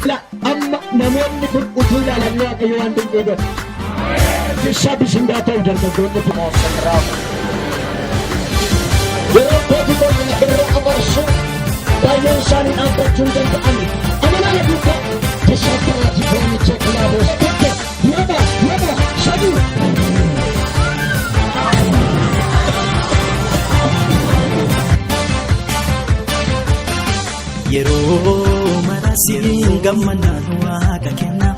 Amma namoonni kun utuu ilaalanii Waaqayyo waan dinqii godhe. Bishaa bishingaa ta'u dargaggoonni kun. Yeroo kootii qonnaa irra afarsu baay'een isaanii dhaabbachuu hin danda'ani. Amanaa na duukaa tasaabbaraati foonicha kilaaboos tokko lama lama sadii. Yeroo mara siin gammanaan waaqa kenna.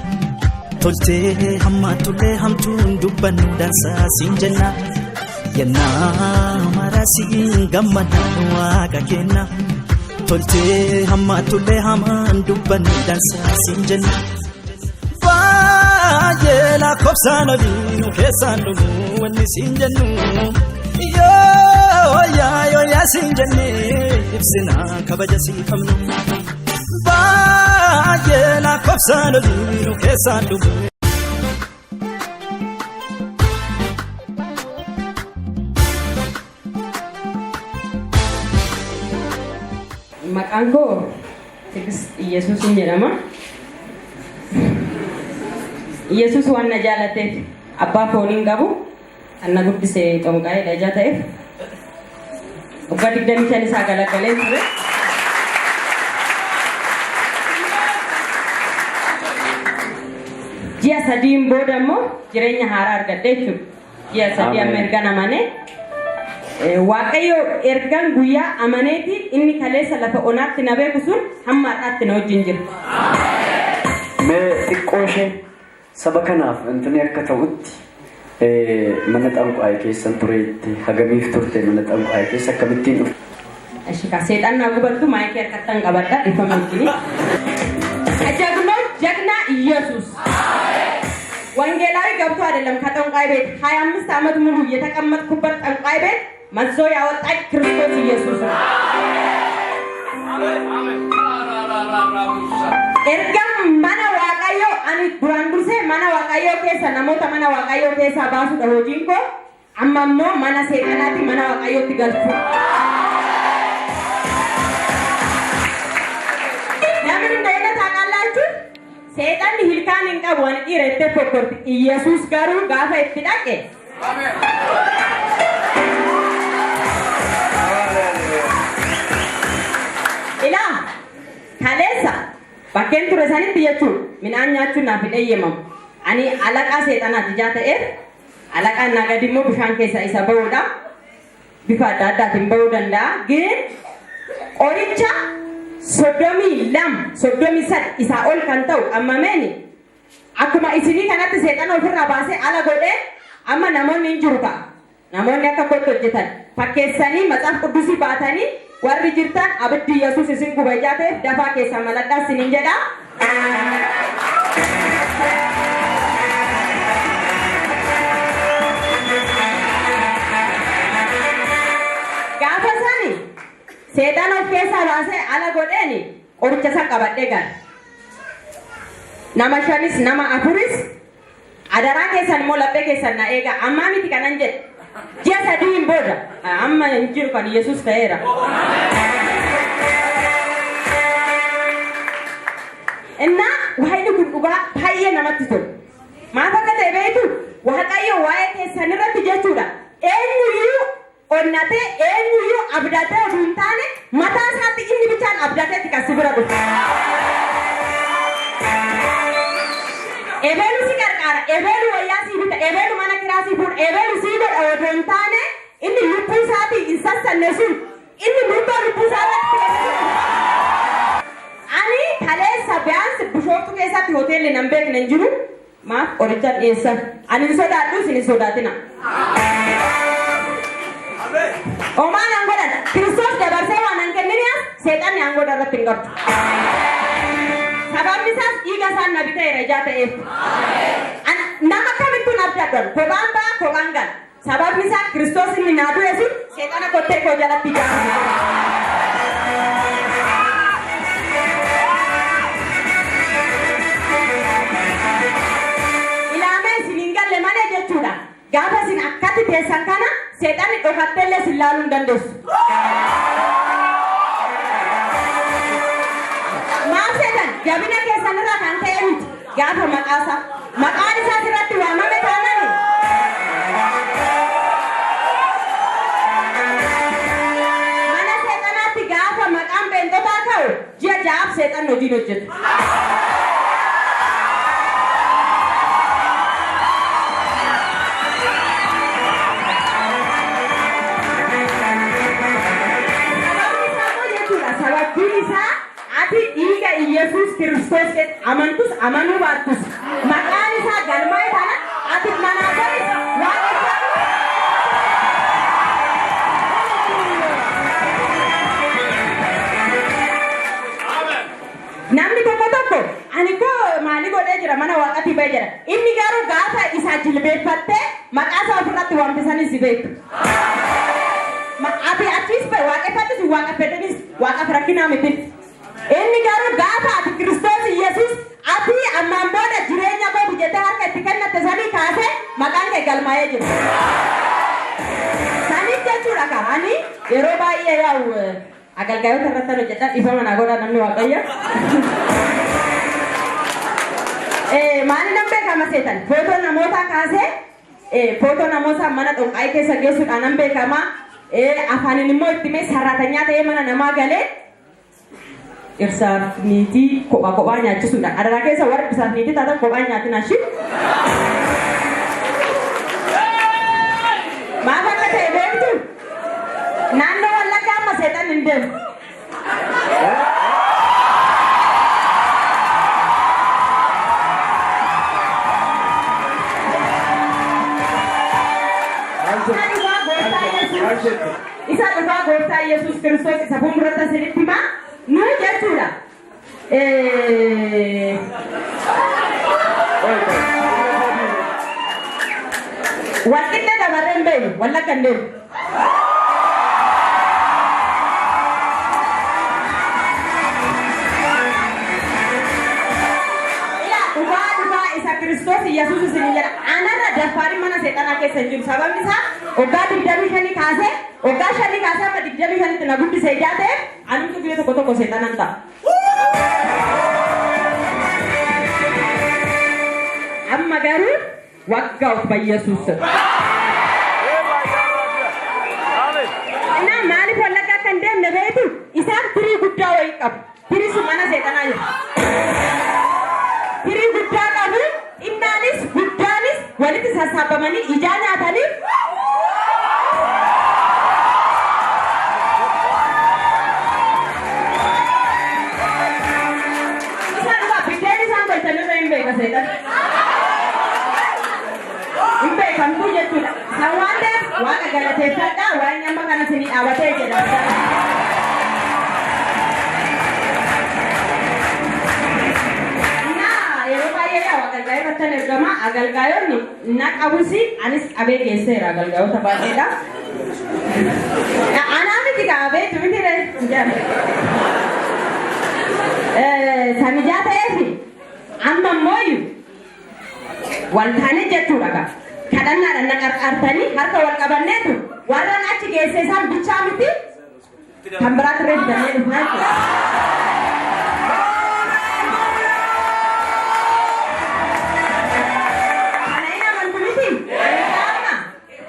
Toltee hammaatullee hamtuun dubbannu dansaa siin jenna. Yennaa mara siin gammanaan waaqa kenna. Toltee hammaatullee hamaan dubbannu dansaa siin jenna. Baay'ee lakkoofsaan olii nu keessaan dhumu wanni siin jennu. Yoo yaa yoo yaa siin jennee ibsina kabaja sii qabnu. Baay'ee lakkoofsaan olii nu keessaan dhumu. Maqaan koo Tigist Iyyasuusin jedhama. Iyyasuus waan na jaalateef abbaa foonii hin qabu. Kan na guddise xonqaa'eedha ijaa ta'eef. Waggaa 25 isaa galagaleen ture. Ji'a sadiin booda immoo jireenya haaraa argadhe jechuudha. Ji'a 3 amma ergan amanee Waaqayyo ergan guyyaa amaneeti inni kaleessa lafa onaatti na beeku sun hamma har'aatti na wajjin jira. Mee xiqqoo ishee saba kanaaf intini akka ta'utti mana xanqwaa'ee keessan tureetti hagamiif turte mana xanqwaa'ee keessa akkamittiin dhufte? Eshi kaa seexan naa gubattu maayikii harkattan qabadha dhifama wajjini. ጀግኖች ጀግና ኢየሱስ ወንጌላዊ ገብቶ አይደለም ከጠንቋይ ቤት 25 ዓመት ሙሉ የተቀመጥኩበት ጠንቋይ ቤት መዞ ያወጣኝ ክርስቶስ ኢየሱስ ነው። Erga mana Waaqayyoo ani duraan dursee mana Waaqayyoo keessa namoota mana Waaqayyoo keessaa baasuudha hojiin koo amma immoo mana seexanaatti mana Waaqayyootti galchuu. ለምን እንደሆነ ታውቃላችሁ? Seexanni hilkaan hin qabu ani dhiira itti fokkorti. Iyyasuus garuu gaafa itti dhaqe ilaa kaleessa bakkeen ture sanitti jechuun midhaan nyaachuun naaf hin eeyyamamu. Ani alaqaa seexanaati ijaa ta'eef alaqaan naa gadi immoo bishaan keessa isa ba'uudha. Bifa adda addaatiin ba'uu danda'a. Gin qoricha 32 33 isaa ol kan ta'u ammameen akkuma isinii kanatti seexana ofirraa baasee ala godhee amma namoonni hin jiru ta'a. Namoonni akka kootti hojjetan fakkeessanii matsaaf quddusii baatanii warri jirtan abiddi Yesuus isin guba ijaa ta'eef dafaa keessaa maladhaa isiniin jedha. Gaafa sani seexana of keessaa baasee ala godheeni qoricha san qabadhee gala. Nama shanis nama afuris adaraa keessan immoo laphee keessan na eega ammaa miti kanan jedhe. Ji'a sadiin booda amma hin jiru kan Yesuus ta'eera. Innaa waa'ee kun dhugaa baay'ee namatti tolu. Maaf akka ta'e beektu Waaqayyo waa'ee keessan irratti jechuudha. Eenyuyyuu onnatee eenyuyyuu abdatee oduu hin taane mataa isaatti inni bichaan abdateetti kan si bira dhufu. Ebeelu si qarqaara, ebeelu wayyaa sii bita, ebeelu mana kiraa sii fuudha, ebeelu sii godha oduu hin taane inni lubbuu isaatii hin sassanne sun inni murtoo lubbuu isaa irratti Ani kaleessa biyaansi Bishooftuu keessatti hoteelli nan beekne hin jiru. Maaf qoricha dhiyeessan. Ani hin sodaadhu isin hin sodaatina. Homaa nan godhan. Kiristoos dabarsee waan nan kennini as seexanni aangoo irratti hin qabdu. Sababni isaas dhiiga isaan na biteera ijaa ta'eef. Nama kamittuu na abdadhan. Kophaan ba'a kophaan gala. Sababni isaa Kiristoos inni naa du'e sun seexana kottee koo jalatti ijaarame. Ilaamee isin hin galle malee jechuudha. Gaafa isin akkatti teessan kana seexanni dhokatteellee isin laaluu hin dandeessu. Maal seetan? Jabina keessan Gaafa maqaasaa maqaan isaa sirratti waamame taanani. Mana seexanaatti gaafa maqaan beentotaa ka'u ji'a ja'aaf seexan hojiin hojjetu. Sababbiin isaa ati dhiiga Iyesuus Kiristoos amantus amanuu baattus maqaan isaa galmaa'e taana ati manaa baris waaqeffatu. Namni tokko tokko ani koo maali godhee jira mana waaqatti ba'ee jira. Inni garuu gaafa isaa jilbeeffattee maqaa isaa ofirratti waamtisanii si beeku. Ati achis ba'e waaqeffattis waaqeffatanis waaqaaf rakkinaa miti. Inni garuu gaafa ati Kiristoos Yesuus ati ammaan booda jireenya koo jettee harka itti kennatte sanii kaasee maqaan kee galmaa'ee jira. Saniif jechuudha kan ani yeroo baay'ee yaa'u agalgaayota irratti hojjedha dhiifama naa godhaa namni waaqayyo. Maali nan beekama seetan footoo namootaa kaasee footoo namootaa mana xonqaa'ee keessa geessuudhaan nan beekama. Afaaniin immoo itti mee saraatanyaa ta'ee mana namaa galee dhirsaaf niitii kophaa kophaa nyaachisuudhaan adaraa keessa warri dhirsaaf niitii taatan kophaa nyaatin ashi. Maaf akka ta'e beektu naannoo Wallaggaa amma seexan hin deemu. Isa dhugaa gooftaa Yesuus Kiristoos isa fuulduratti isinitti himaa nu jechuudha. Walqixxee dabarree hin beeknu Wallagga hin deemu. Dhugaa dhugaa isa Kiristoos Yesuus isin jedha. Anarra daffaariin mana seexanaa keessa hin jiru. Sababni isaa waggaa 25 kaasee waggaa 5 kaasee amma 25tti na guddisee ijaa ta'eef anumtu guyyaa tokko tokko seexanan ta'a. Amma garuu waggaa of Yesuus. Innaa maaliif Wallaggaa akka hin deemne beektu isaan firii guddaa wayii qabu. Firii sun mana seexanaa jira. Firii guddaa qabu xinnaanis guddaanis walitti sassaabamanii ijaa nyaataniif. Isaan dhugaa biddeen isaan tolchanirra hin beeka seexan. Hin beekamtuu jechuudha. San waan ta'eef waaqa galateeffadhaa waan amma kana isinii dhaabatee jedha. Yeroo baay'ee agalgaayii irratti ergama. Agalgaayoonni na qabus anis qabee geesseera agalgaayoota baay'eedha. Anaa miti qabeetu miti ree. Samijaa ta'eef amma immoo waltaanee jechuudha gaa. Kadhannaadhaan na qarqaartanii harka wal qabanneetu warraan achi geesse isaan bichaa miti kan biraatti irra fidannee dhufnaa jechuudha. Kana hin amantu miti?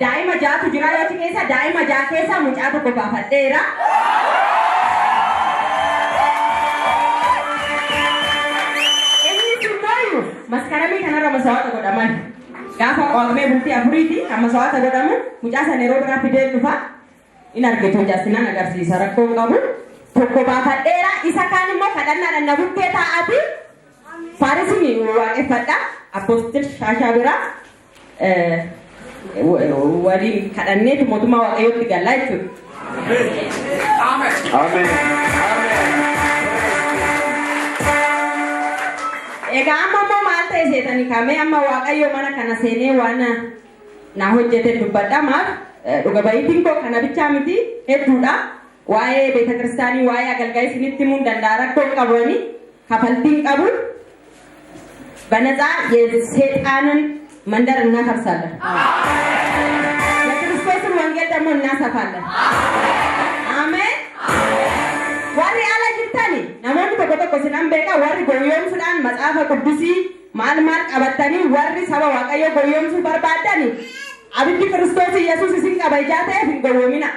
Daa'ima ja'atu jira yoo achi keessa daa'ima ja'a keessa mucaa tokko baafadheera. Innis immoo maskaramii kanarra masawaata godhaman. Gaafa qo'amee bultii afuriiti kan masawaata godhamu mucaa sana yeroo biraa fidee dhufa. In argitu jaasinaan agarsiisa rakkoo hin qabu. Tokko baafadheera isa kaan immoo kadhannaadhaan na bukkee taa'aati. Faarisiin waaqeffadha. Apoostil Shaashaa biraa waliin kadhanneetu mootummaa waaqayyootti gallaa jechuudha. Ameen. Egaa amma immoo maal ta'e seetanii kaamee amma waaqayyo mana kana seenee waan na hojjete dubbadha maaf dhuga bahiitiin koo kana bichaa miti hedduudha. Waa'ee beeta kiristaanii waa'ee agalgaayii isinitti himuu hin danda'a rakkoo hin qabani kafaltii hin qabu. በነፃ የሰይጣንን መንደር እናፈርሳለን። የክርስቶስን ወንጌል ደግሞ እናሰፋለን። አሜን። Warri ala jirtani namoonni tokko tokko sinan beeka warri gowwoomsuudhaan macaafa quddusii Maal maal qabattanii warri saba Waaqayyoo gowwoomsuu barbaadani abiddi Kiristoos Yesuus isin qaba ijaa ta'eef hin gowwoomina.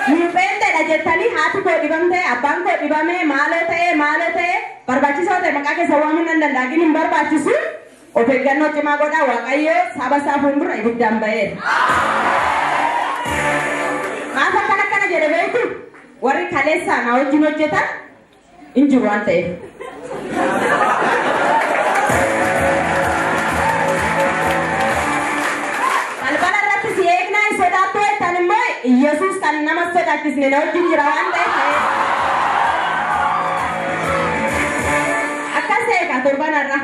Nuupheenteedha jettanii haati koo dhibamtee abbaan koo dhibamee maaloo ta'ee maaloo ta'ee barbaachisoo ta'e maqaa keessa waamuu nan danda'a gin hin barbaachisu. Of eeggannoo cimaa godhaa Waaqayyoo saba isaa fuuldura ibiddaan ba'eera. Maaf akkana akkana jedhe beektu warri kaleessaa na wajjin hojjetan hin jiru waan ta'eef. Balbala irratti si eegnaa hin sodaattu jettan immoo Iyyasuus kan nama sodaachisne na wajjin jira waan ta'eef. Akkas ta'e ka torban har'a.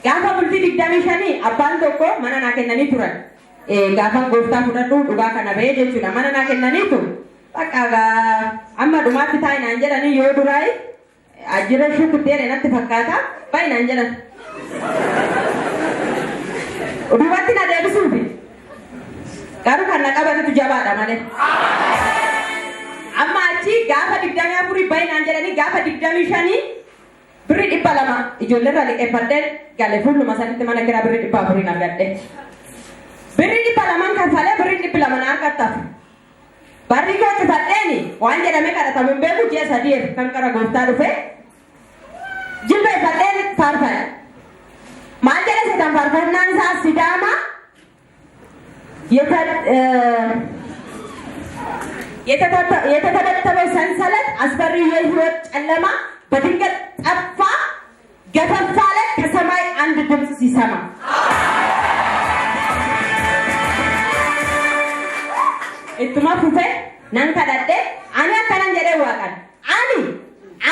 Gaafa bultii 25 abbaan tokko mana naa kennanii turan. Gaafan gooftaa fudhadhu dhugaa kana ba'ee jechuudha. Mana naa kennaniitu bakka amma dhumaatti taa'i naan jedhanii yoo duraayi ajjira shukutteere natti fakkaata ba'i naan jedhan. Duubatti na deebisuufi. Garuu kan na qabatetu jabaadha malee. Amma achi gaafa 24 ba'i naan jedhanii gaafa 25 birri 200 ijoolleerraa liqeeffadheen gale fuuluma sanitti mana kiraa birri 400 argadhe. Birri 200 kaffalee birri 200 na harkattaaf. Barri koo cufadheeni waan jedhamee kadhatamu hin beeku ji'a sadiif kan qara gooftaa dhufe. Jilbeeffadheen faarfadhe. Maal jedhe seetan faarfannaan isaa Sidaama የተተበተበው ሰንሰለት አስፈሪው የህይወት ጨለማ በድንገት ጠፋ፣ ገፈፍ አለ ከሰማይ አንድ ድምፅ ሲሰማ። Ittuma fufe nan kadhadhe ani akkanan jedhee waaqan ani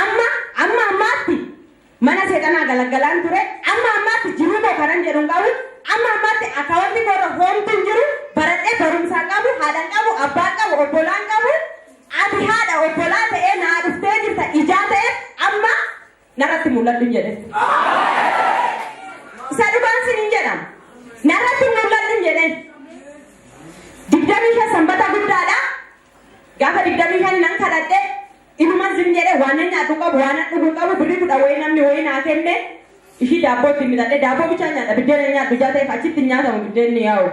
amma amma ammaatti mana seexanaa galagalaan ture amma ammaatti jiruu koo kanan jedhu hin qabu amma ammaatti akkaawwanti koo irra hoomtu hin jiru baradhee barumsaa qabu haadhan qabu abbaan qabu obbolaan qabu ati haadha obbolaa ta'ee naa dhuftee jirta ijaa ta'e amma narratti mul'adhu hin jedhe. Isa dhugaan sin hin jedhamu narratti mul'adhu hin jedheen. 25 sanbata guddaadha. Gaafa 25 nan kadhadhe inuma zim jedhe waan nan nyaatu qabu waan nan dhugu qabu birri 10 wayii namni wayii naa kenne ishii daabboo ittiin bitadhe daabboo bichaa nyaadha biddeena nyaadhu ijaa ta'eef achitti nyaatamu biddeenni yaa'u.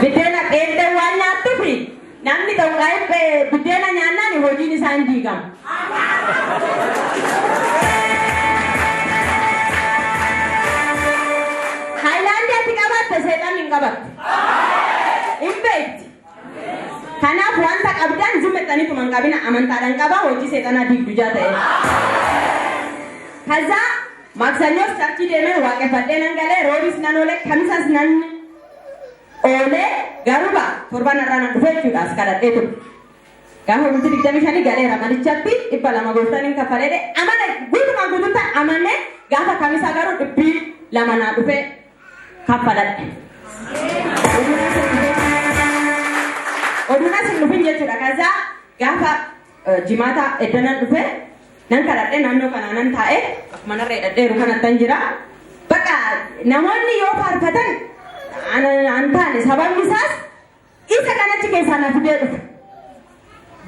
Biddeena qeentee waan nyaattuufi namni ta'uudhaan biddeena nyaannaan hojiin isaa hin diigamu. Haayilaandii ati qabatte seexanni hin qabattu. Hin beekti. Kanaaf wanta qabdan zimmettaniituma hin qabina amantaadhaan qabaa hojii seexanaa diigdu ijaa ta'e. ከዛ ማክሰኞስ church deemee waaqeffadhee nan galee roobis nan oole kamisas nan oole garuu torban irraa nan dhufe jechuudha as kadhadhee ture. Gaafa bultii 25 galeera manichatti 200 gooftaan hin kaffalee amane guutumaan guututti amane gaafa kamisaa garuu 200 naa dhufe kaffaladhe. Oduun as hin dhufin jechuudha. ከዛ gaafa jimaata eddanan dhufe nan kadhadhee naannoo kanaa nan taa'e akkuma narra hidhadheeru kanattan jira. Bakka namoonni yoo faarfatan an taane sababni isaas isa kanachi keessaa na fidee dhufe.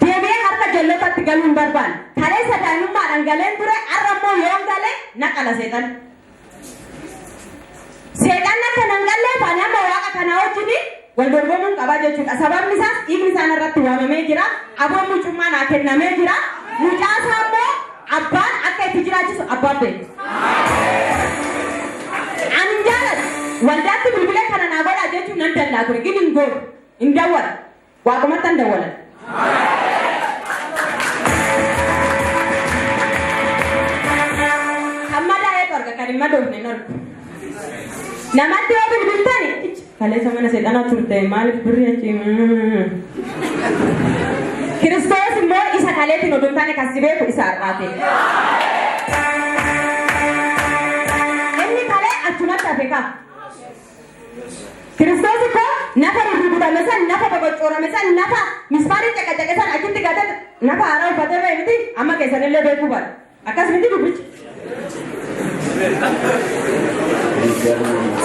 Deebi'ee harka jallootatti galuu hin barbaanne. Kaleessa daa'imummaadhaan galeen ture har'a immoo yoon gale na qala seexan. Seexan akka nan galleef ani amma waaqa kanaa wajjin wal dorgomuun qabaa jechuudha. Sababni isaas dhiigni isaan irratti waamamee jira. Aboon mucummaa naa kennamee jira. Mucaa isaa immoo abbaan akka itti jiraachisu abbaan beeku. Ani hin jaalladhu. Waldaatti bilbilee kana naa godhaa jechuun nan danda'a ture. Gin hin gootu. Hin dawwala. Waaqumatti hin dawwalan. Kan madaa'eetu arga kan hin madoofne hin argu. Namatti yoo bilbiltani kaleessa mana seexanaa turte maaliif birri achi Kiristoos immoo isa kaleetiin oduu hin taane kan si beeku isa har'aati. Inni kalee achumatti hafe kaa. Kiristoos immoo nafa rurrukutame san nafa boqocoorame san nafa mismaarii caqacaqe san achitti gate nafa haaraa uffatee ba'e miti amma keessanillee beekuu bara. Akkas miti dubbichi.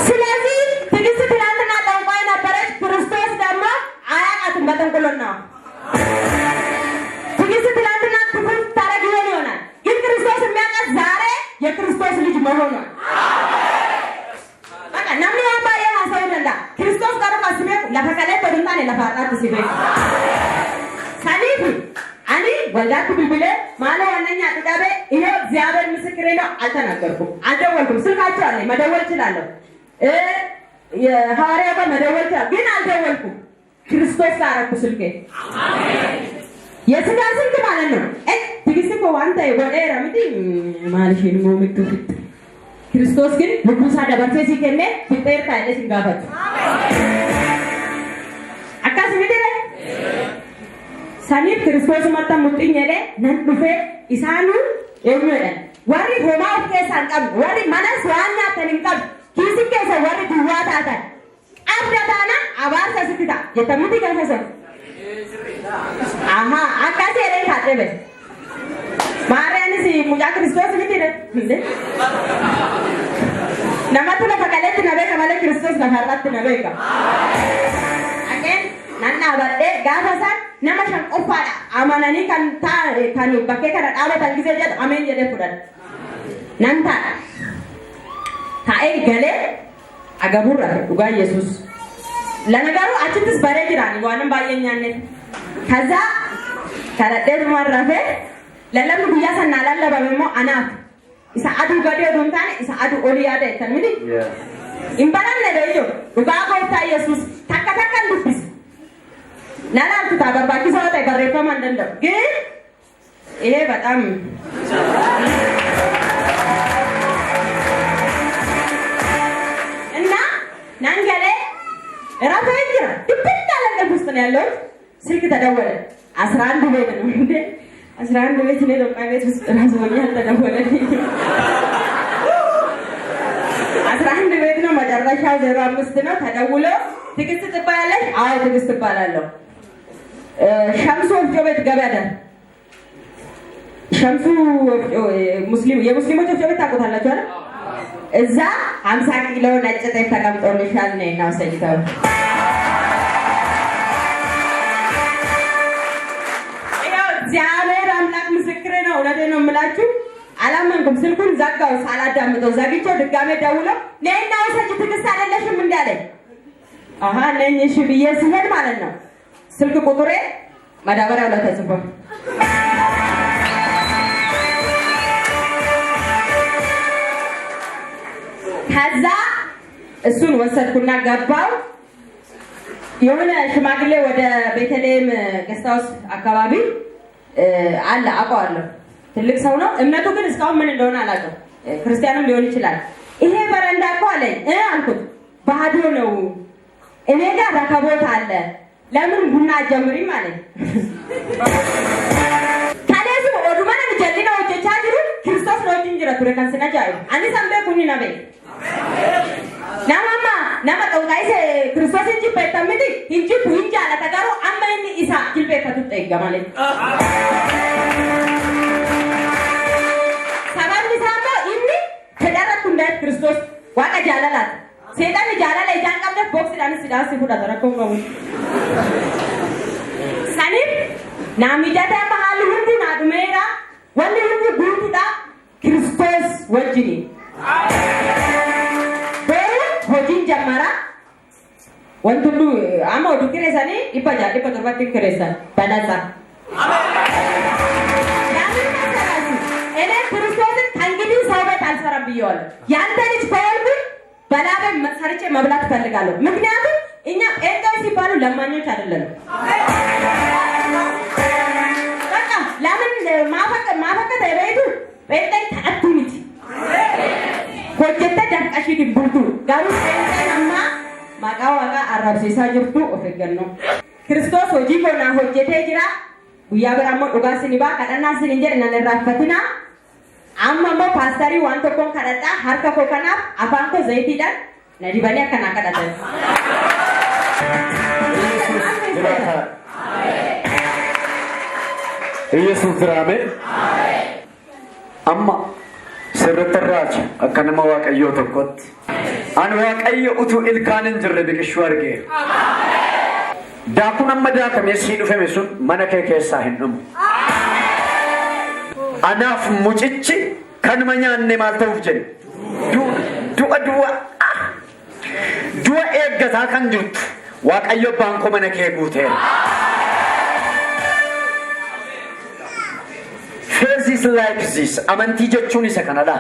ስለዚህ ትዕግስት ትናንትና ጠንቋይ ነበረች። ክርስቶስ ደግሞ አያውቃትም በጥንቁልና። ትዕግስት ትናንትና ክፉ ታደርግ ይሆን Waldaatti bilbilee maaloo waan nan nyaadhu dhabee ይሄው እግዚአብሔር ምስክሬ ነው። አልተናገርኩም፣ አልደወልኩም። ስልካቸው አለኝ መደወል እችላለሁ። የሐዋርያ ጋር መደወል እችላለሁ፣ ግን አልደወልኩም። ክርስቶስ ላረኩ ስልኬ የስጋ ስልክ ማለት ነው። ትግስት እኮ ዋንታ godheera miti maal isheen immoo mittuu fixxe. Kiristoos ግን lubbuusaa dabarsee sii kennee fixxeertaa jedhee sin gaafatu. Akkas miti ree? Saniif Kiristoosumatti muxxiin jedhee nan dhufee isaanuu eenyu jedhan. Warri homaa of keessaa hin qabne, warri manas waan nyaatan hin qabne, kiisii keessa warri duwwaa taatan. Qabda taana abaarsa sitti ta'a. Jetta miti gaafa sana. Ahaa, akkas jedhee kaadhee ba'e. Maariyaanis mucaa Kiristoos miti ree? Namatu lafa kaleetti na beeka malee Kiristoos lafa irratti na beeka. Dhaqeen nan dhaabadhee gaafa isaan nama shan qofaadha amananii kan taa'e kan bakkee kana dhaabatan gisee jedhu ameen jedhee fudhadhe. Nan taa'a. Taa'ee galee agaburra dhugaa Yesuus. ለነገሩ achittis baree jiraan waan baay'ee nyaanne. ከዛ kadhadhee rafee lallabni guyyaa sana lallabame immoo anaaf isa aduu gadi oduu hin taane isa aduu olii yaada jettan miti. Hin baranne beeyyo dhugaa gooftaa Yesuus takka takkan dubbisa. Na laaltu taa barbaachisaa ta'e barreeffama hin danda'u. ግን ይሄ በጣም እና ናንገሌ rafee jira ድብን ያለ እንቅልፍ ውስጥ ነው ያለሁት። ስልክ ተደወለ። 11 ቤት ነው እንዴ? 11 ቤት እኔ ጠንቋይ ቤት ውስጥ ራሱ ሆኜ አልተደወለልኝም። 11 ቤት ነው መጨረሻው 05 ነው። ተደውሎ ትዕግስት ትባላለሽ? አዎ ትዕግስት እባላለሁ። ሸምሱ ወፍጮ ቤት ገበያ ዳር ሸምሱ ወፍጮ ሙስሊም የሙስሊሞች ወፍጮ ቤት ታውቁታላችሁ አይደል? እዛ 50 ኪሎ ነጭ ጤፍ ተቀምጦልሻል ነይና ውሰጂ ተብሎ ይኸው እግዚአብሔር አምላክ ምስክሬ ነው። እውነቴን ነው የምላችሁ። አላመንኩም። ስልኩን ዘጋው ሳላዳምጠው ዘግቼው ድጋሜ ደውለው ነይና ውሰጂ ትዕግስት አይደለሽም እንዲ አለኝ። አሀ ነኝ እሺ ብዬ ስሄድ ማለት ነው ስልክ ቁጥሬ ማዳበሪያው ላይ ተጽፏል። ከዛ እሱን ወሰድኩና ገባው። የሆነ ሽማግሌ ወደ ቤተልሔም guest house አካባቢ አለ አውቀዋለሁ። ትልቅ ሰው ነው። እምነቱ ግን እስካሁን ምን እንደሆነ አላውቅም። ክርስቲያንም ሊሆን ይችላል። ይሄ በረንዳ እኮ አለኝ አልኩት። ባዶ ነው። እኔ ጋር ረከቦት አለ። ለምን ቡና አትጀምሪም አለኝ። Kaleessuma oduma namni jal'ina hojjechaa jiru Kiristoos na wajjin jira ture kan sin ajaa'ibu. Anis an beeku inni na beeka. Nama amma nama xonqaayise Kiristoos hin jibbeettan miti hin jibbu hin jaalata garuu amma inni isa jilbeeffatutti eegga malee. Sababni isaa immoo inni fedharratti hundaa'e Kiristoos waaqa jaalalaati. Seexanni jaalala ijaan qabneef booksiidhaanis sidhaan si fudhata rakkoon qabu. Saniif naa mijatee amma haalli hundi naa dhumeera. Wanni hundi guutuudha Kiristoos wajjini. Garuu hojiin jammara. Wanti hunduu amma oduu kireessanii 600 700 kireessan banasa. ለምን መሰላችሁ? እኔ ክርስቶስን ከእንግዲህ ሰው ቤት አልሰራም ብዬዋለሁ። ያንተ ልጅ ከሆንኩኝ በላቤ ሰርቼ መብላት እፈልጋለሁ። ምክንያቱም እኛ ጴንጤዎች ሲባሉ ለማኞች አይደለንም። በቃ ለምን ማፈቀ ማፈቀ ተበይቱ ጴንጤ kadhattu miti. Hojjettee dafqashiitiin bultu. Garuu ጴንጤን amma maqaa waaqaa arrabsiisaa jirtu of eeggannoo. Kiristoos hojii koo naa hojjetee jira. Guyyaa biraa immoo dhugaa isin baa kadhannaa isin hin jedhe nan irraanfatinaa. Amma immoo paastarii waan tokkoon kadhadhaa harka koo kanaaf afaan koo zayitiidhaan na dibanii akka naa kadhatan. Yesuus jiraame. Amma sirriitti irraacha akka nama Waaqayyoo tokkotti. Ani Waaqayyo utuu ilkaan hin jirre biqilchuu argeera. Daakuun amma daakamee sii dhufeme sun mana kee keessaa hin dhumu. Anaaf mucichi kanuma nyaanne maal ta'uuf jedhe? Du'a du'a du'a eeggataa kan jirtu Waaqayyo abbaan koo mana kee guuteera. Faith is like this. Amantii jechuun isa kanadha.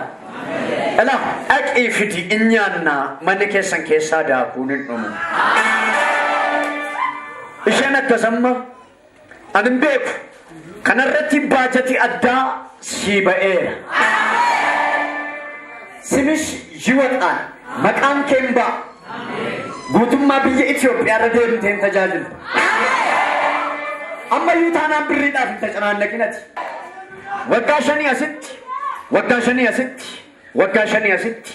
Dhala dhaqii fidi in nyaannaa, manni keessan keessaa daakuun hin dhumu. Isheen akkasamma ani hin beeku. Kanarratti baajatii addaa sii ba'eera. ስምሽ ይወጣል. Maqaan kee hin ba'a. Guutummaa biyya Itoophiyaa irra deemtee hin tajaajiltu. Ammayyuu taanaan birriidhaaf hin tacanaannaqinati. Waggaa 5 asitti, waggaa 5 asitti, waggaa 5 asitti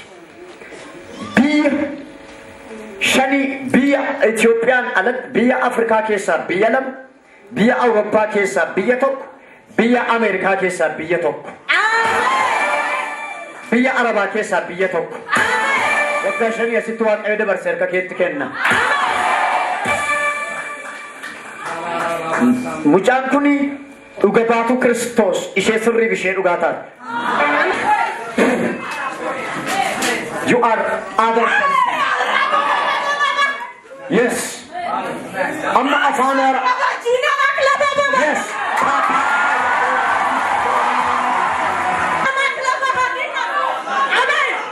biyya shanii, biyya Itoophiyaan alatti biyya Afrikaa keessaa biyya lama, biyya Awurooppaa keessaa biyya tokko, biyya Ameerikaa keessaa biyya tokko, biyya Arabaa keessaa biyya tokko. Waggaa 5 asitti Waaqayyo dabarsee harka keetti kenna. Mucaan kuni dhuga baatu Kiristoos ishee sirriif ishee dhugaa taate. You are other. Yes. Amma afaan haaraa. Yes.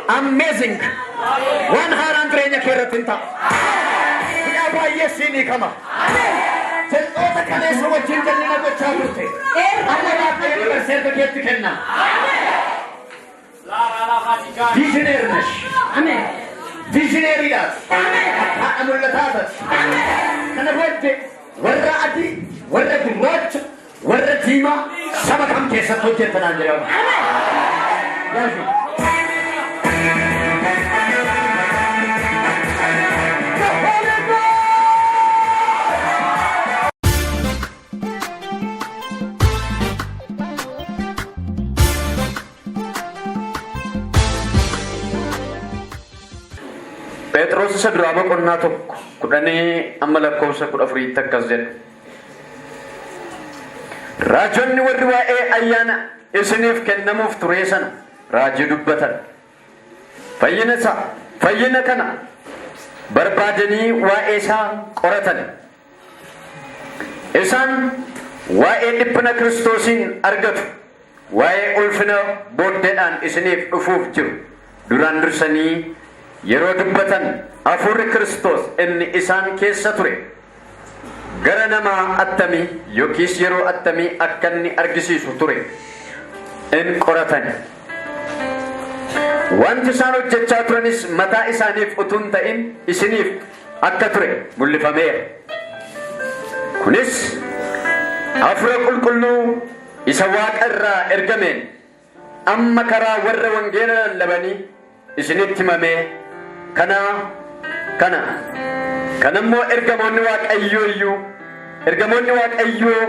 Amazing. Waan haaraan jireenya kee irratti hin ta'a. Hidhaa baay'ee siin hiikama. Jal'oota kaleessa wajjin jal'ina gochaa turte. Amma Waaqayyo dabarsee harka keetti kenna. Visionary ነሽ. Visionary dhaati. Haadha mul'ataa taati. Kana booddee warra adii, warra gurraacha, warra diimaa saba kam keessatti hojjettanaan jedhama. Yaashu. The Holy Ghost! Phexros isa duraa boqonnaa 1 10 amma lakkoofsa 14tti akkas jedha. Raajonni warri waa'ee ayyaana isiniif kennamuuf turee sana raajii dubbatan. Fayyina isaa, fayyina kana barbaadanii waa'ee isaa qoratan. Isaan waa'ee dhiphina Kiristoosiin argatu, waa'ee ulfina booddeedhaan isiniif dhufuuf jiru duraan dursanii yeroo dubbatan, hafuurri Kiristoos inni isaan keessa ture gara namaa attamii yookiis yeroo attamii akka inni argisiisu ture in qoratan. Wanti isaan hojjechaa turanis mataa isaaniif utuu hin ta'in isiniif akka ture mul'ifameera. Kunis hafuura qulqulluu isa Waaqa irraa ergameen amma karaa warra wangeela lallabanii isinitti himamee kana kanammoo ergamoonni Waaqayyoo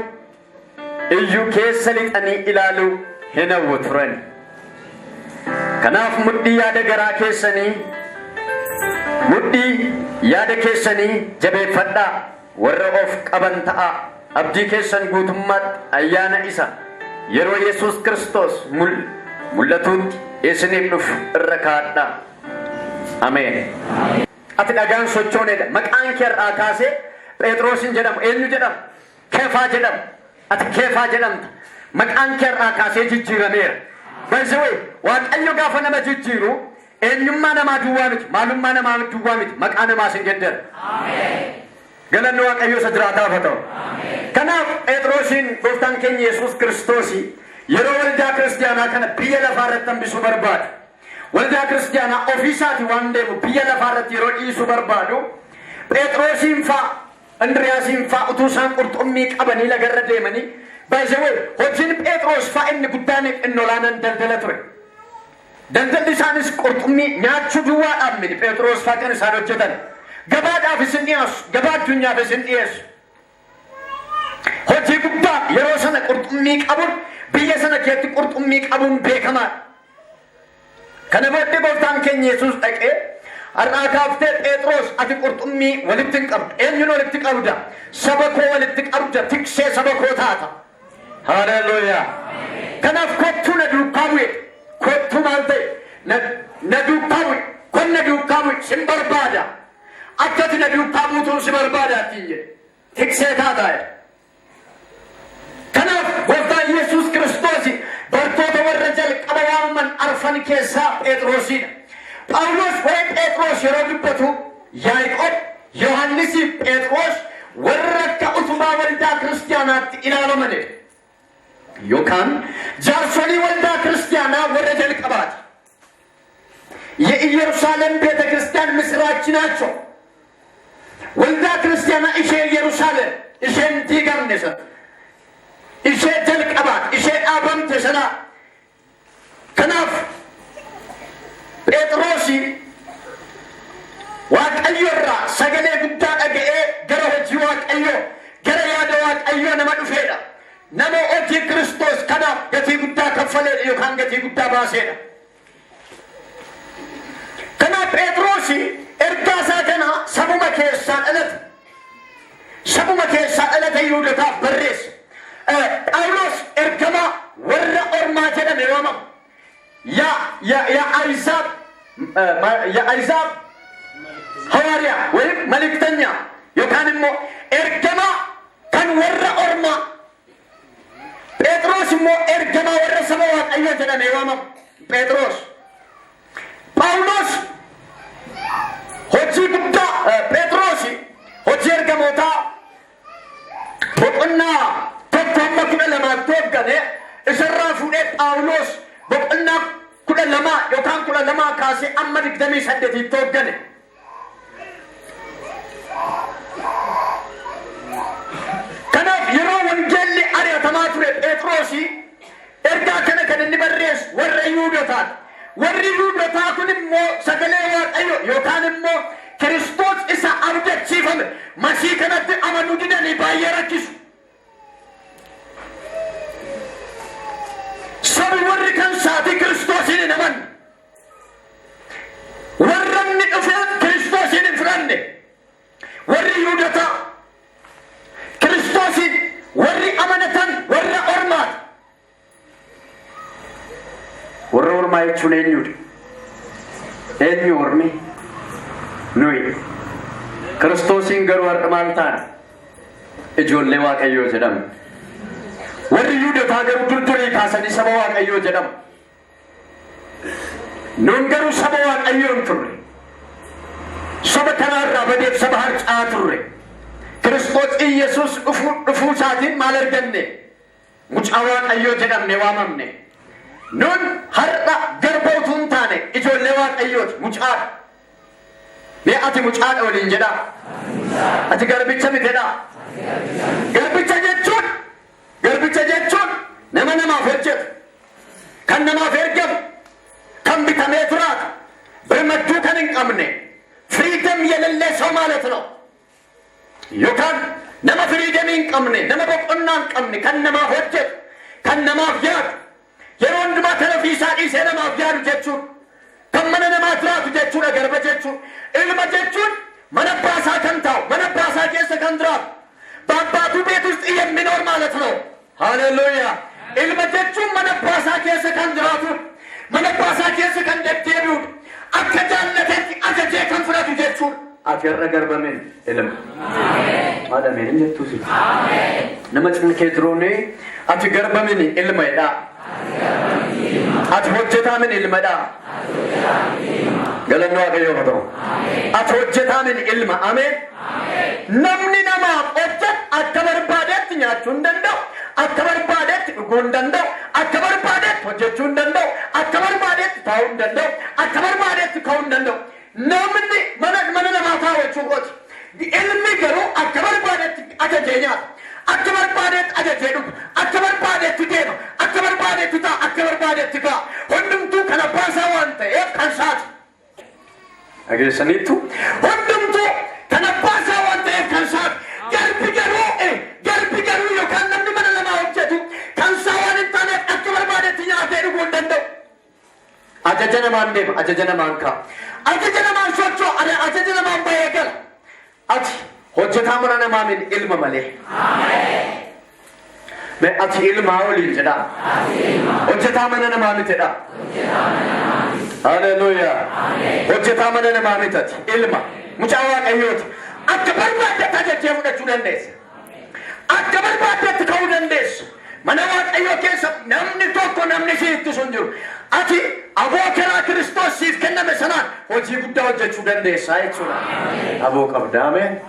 iyyuu keessa lixanii ilaaluu hin hawwu turan. Kanaaf mudhii yaada keessanii jabeeffadhaa, warra of qaban ta'aa, abdii keessan guutummaatti ayyaana isa yeroo Yesuus Kiristoos mul'atuutti isiniif dhufu irra kaa'adhaa. Ameen. Ati dhagaan sochoonedha. Maqaan kee irraa kaasee Phexrosin jedhamu. Eenyu jedhama? Keefaa jedhama. Ati Keefaa jedhamta. Maqaan kee irraa kaasee jijjiirameera. By the way, Waaqayyo gaafa nama jijjiiru eenyummaa namaa duwwaa miti, maalummaa namaa duwwaa miti, maqaa namaas hin geddara. Galanni Waaqayyo isa jiraataaf haa ta'u. Kanaaf Phexrosiin gooftaan keenya Yesuus Kiristoos yeroo waldaa kiristiyaanaa kana biyya lafaa irratti hambisuu barbaadu, waldaa kiristiyaanaa ofiisaati waan deemu biyya lafaa irratti yeroo dhiisuu barbaadu, Phexrosiin faa Indiriyaasiin faa utuu isaan qurxummii qabanii lagarra deemanii. By the way, hojiin Phexros faa inni guddaan inni olaanaan daldala ture. Daldalli isaanis qurxummii nyaachuu duwwaadhaaf miti Phexros faa kan isaan hojjetan. Gabaadhaaf isin dhiyeessu, gabaa addunyaaf isin dhiyeessu. Hojii guddaa yeroo sana qurxummii qabuun, biyya sana keessatti qurxummii qabuun beekamaadha. Kana booddee gooftaan keenya Yesuus dhaqee, "Har'aa kaaftee Phexros ati qurxummii walitti hin qabdu. Eenyuun walitti qabda? Saba koo walitti qabda, tiksee saba koo taata." Haleluuyaa. Kanaaf kottuu na duukaa bu'e. Kottuu maal ta'e? Na duukaa bu'e. Kon na duukaa bu'e sin barbaada. Akka ati na duukaa buutuun si barbaada ittiin jedhe. Tiksee taataa jedhe. Kanaaf gooftaan Yesuus Kiristoos lamaan keessaa Phexrosidha. Phaawulos waa'ee Phexros yeroo dubbatu Yaaqoob, Yohannisii fi Phexros warra akka utubaa waldaa kiristaanaatti ilaalamanidha. Yookaan jaarsolii waldaa kiristaanaa warra jalqabaati. የኢየሩሳሌም ቤተ ክርስቲያን ምስራች ናቸው። Waldaa kiristaanaa ishee Yerusaalem isheen diigamne sana ishee jalqabaat ishee dhaabamte sana. Kanaaf Phexrosi Waaqayyo irraa sagalee guddaa dhaga'ee gara hojii Waaqayyoo, gara yaada Waaqayyoo nama dhufeedha. Nama hojii Kiristoos kanaaf gatii guddaa kaffaleedha yookaan gatii guddaa baaseedha. Kanaaf Phexrosi ergaa isaa kana sabuma keessaa dhalate. Sabuma keessaa dhalate Yihuudotaaf barreesse. Phaawulos ergamaa warra ormaa jedhame waamama. የአሕዛብ ሐዋርያ ወይም መልእክተኛ yookaan immoo ergamaa kan warra ormaa. Phexros immoo ergamaa warra saba Waaqayyoo jedhamee waamama. Phexros. Phaawulos hojii guddaa Phexros hojii ergamootaa boqonnaa 1 hamma 12tti hooggane. Isarraa fuudhee Phaawulos boqonnaa 12 yookaan 12 kaasee amma 28tti hooggane. Kanaaf yeroo wangeelli ari'atamaa ture Phexrosi ergaa kana kan inni barreessu warra Yihuudotaati. Warri Yihuudotaa kun immoo sagalee Waaqayyo yookaan immoo Kiristoos isa abdachiifame Masii kanatti amanuu didanii baay'ee rakkisu. Sabi warri kan isaatii Kiristoosiin hin amanne. Warra inni dhufeen Kiristoosiin hin fudhanne. Warri Yihuudotaa Kiristoosiin warri amanatan warra ormaati. Warra ormaa jechuun eenyudha? Eenyu ormi? Nuyi. Kiristoosiin garuu har'a maal taana? Ijoollee Waaqayyoo jedhamu. Warri Yihuudotaa garuu durdurii kaasanii saba Waaqayyoo jedhamu. Nuun garuu saba Waaqayyoo hin turre. Saba kanaarraa badeef saba harca'aa turre. Kiristoos Iyyasuus dhufuu isaatiin maal arganne? Mucaa Waaqayyoo jedhamne waamamne. Nun har'a garba utuu hin taane ijoollee Waaqayyooti, mucaadha. Mee ati mucaadha waliin jedhaa. Ati garbicha mitedhaa. Garbicha jechuun nama namaaf hojjetu, kan namaaf ergamu, kan bitamee jiraatu, birmadduu kan hin qabne, freedom የሌለ ሰው ማለት ነው። Yookaan nama freedom hin qabne, nama boqonnaa hin qabne, kan namaaf hojjetu, kan namaaf yaadu, yeroo hundumaa kan ofiisaa dhiisee namaaf yaadu jechuudha. Kan mana namaa jiraatu jechuudha garba jechuun. Ilma jechuun mana abbaasaa kan taa'u, mana abbaasaa keessa kan jiraatu, በአባቱ ቤት ውስጥ የሚኖር ማለት ነው። ሃሌሉያ! Ilma jechuun mana abbaasaa keessa kan jiraatu, mana abbaasaa keessa kan deddeebi'udha. Akka jaallatetti ajajee kan fudhatu jechuudha. Ati har'a garba miti, ilma. Haadha meen jettuusi. Nama cina kee jiruuni ati garba miti, ilma jedhaa. Ati hojjetaa miti, ilmadhaa. Galanni Waaqayyoof haa ta'u. Ati hojjetaa miti, ilma. Ameen. Namni namaaf hojjetu akka barbaadetti nyaachuu hin danda'u. Akka barbaadetti dhuguu hin danda'u. Akka barbaadetti hojjechuu hin danda'u. Akka barbaadetti taa'uu hin danda'u. Akka barbaadetti ka'uu hin danda'u. Namni mana namaa taa'u jechuu kooti. Ilmi garuu akka barbaadetti ajajee nyaata. Akka barbaadetti ajajee dhuga. Akka barbaadetti deema. Akka barbaadetti ta'a. Akka barbaadetti ka'a. Hundumtuu kan abbaa isaa waan ta'eef kan isaati. Dhageessaniittu? Hundumtuu kan abbaa isaa waan ta'eef kan isaati. Garbi garuu yookaan namni mana namaa hojjetu kan isaa waan hin taaneef akka barbaadetti nyaatee dhuguu hin danda'u. Ajaja namaan deema, ajaja namaan ka'a. Ajaja namaan socho'a, ajaja namaan bahee gala. Ati hojjetaa mana namaa miti, ilma malee. Mee ati ilmaa waliin jedhaa. Hojjetaa mana namaa mitidha. Haleluuyaa. Hojjetaa mana namaa mitati. Ilma. Mucaa Waaqayyooti. Akka barbaaddetti ajajjee fudhachuu dandeessa. Akka barbaaddetti ka'uu dandeessa. Mana Waaqayyoo keessa namni tokko namni si ittisu hin jiru. Ati Aboo karaa Kiristoos siif kenname sanaan hojii guddaa hojjechuu dandeessaa jechuudha. Aboo qabdaa, ameen.